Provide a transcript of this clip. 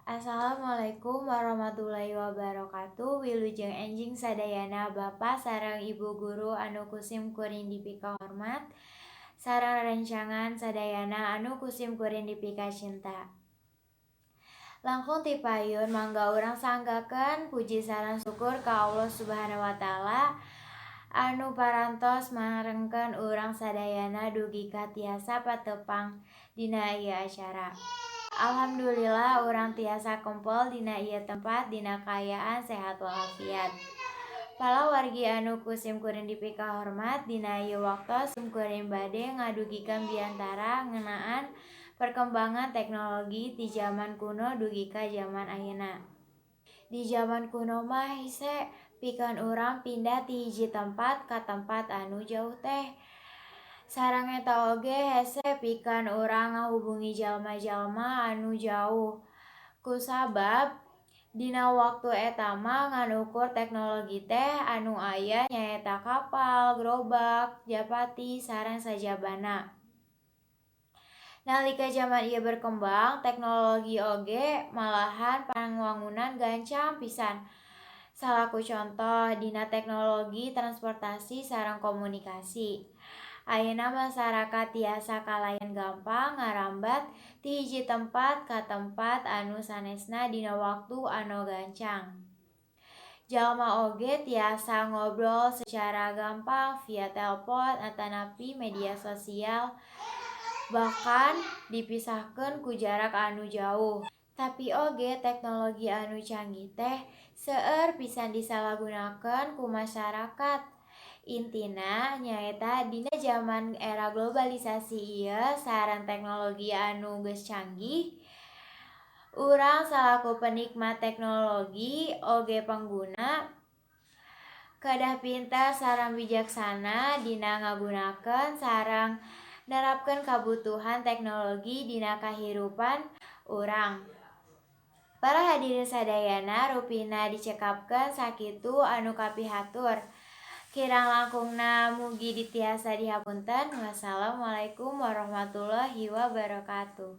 Assalamualaikum warahmatullahi wabarakatuh. Wilujeng enjing sadayana, Bapak sareng Ibu guru anu ku sim kuring dipikahormat sareng rerencangan sadayana anu ku sim kuring dipikacinta. Langkung ti payun, mangga urang sanggakeun puji sareng syukur ka Allah Subhanahu wa Ta'ala anu parantos marengkeun urang sadayana dugi ka tiasa patepang dina ieu acara. Alhamdulillah, urang tiasa kempel dina ieu tempat dina kaayaan sehat walafiat. Palawargi anu ku sim kuring dipikahormat, dina ieu waktos sim kuring bade ngadugikeun biantara ngeunaan perkembangan teknologi ti jaman kuno dugi ka jaman ayeuna. Di jaman kuno mah hese pikeun urang pindah ti hiji tempat ka tempat anu jauh teh. Sareng eta oge hese pikeun urang ngahubungi jalma-jalma anu jauh. Kusabab dina waktu eta mah ngan ukur teknologi teh anu aya nyaeta kapal, gerobak, japati, sareng sajabana. Nalika jaman ieu berkembang, teknologi oge malahan pangwangunan gancang pisan. Salaku contoh dina teknologi transportasi sareng komunikasi. Ayeuna masyarakat tiasa kalayan gampang ngarambat ti hiji tempat ka tempat anu sanesna dina waktu anu gancang. Jalma oge tiasa ngobrol secara gampang via telpon atanapi media sosial, bahkan dipisahkeun ku jarak anu jauh. Tapi oge teknologi anu canggih teh seueur pisan disalahgunakeun ku masyarakat. Intina nyaeta dina jaman era globalisasi ieu sareng teknologi anu geus canggih, urang salaku penikmat teknologi oge pengguna kedah pinter sareng bijaksana dina ngagunakeun sareng nerapkeun kabutuhan teknologi dina kahirupan urang. Para hadirin sadayana, rupina dicekapkeun sakitu anu kapihatur. Kirang langkungna mugi tiasa dihapunten. Wassalamualaikum warahmatullahi wabarakatuh.